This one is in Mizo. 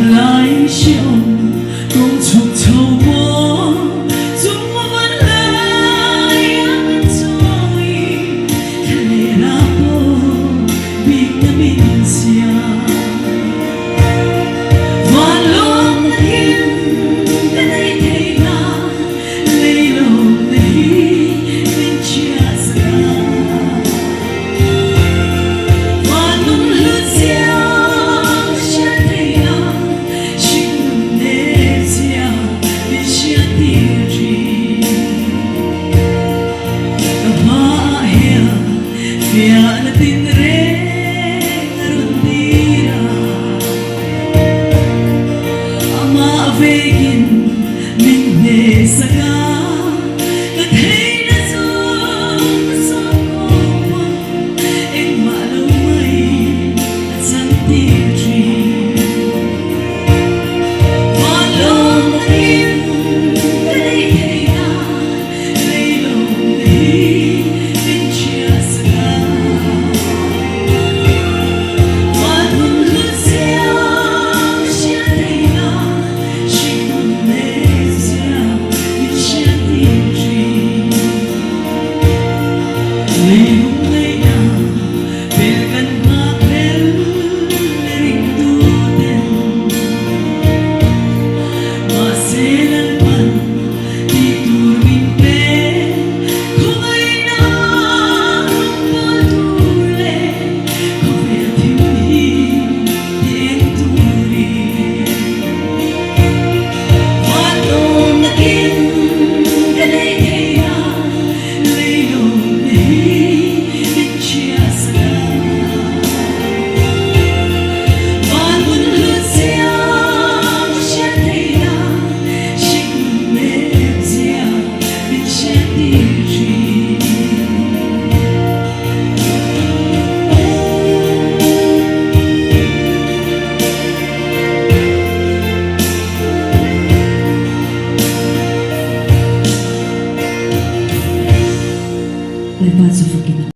Tunlai hreawm kawng chhuk chho maw chung van lai a kan chawi thla leh rah pawh bik na min siam. Van lawm na kim ka nei thei na lei lawm na hi min chhiat sak a. Engmah lo mai a chan tir thin. Van lawm takin ka nei thei a, lei lawm te hi min chhia sak a. Van hun hlut siam hriat thei a, hringnun leh zia min hriat tir thin. Lalpa chu fakin a.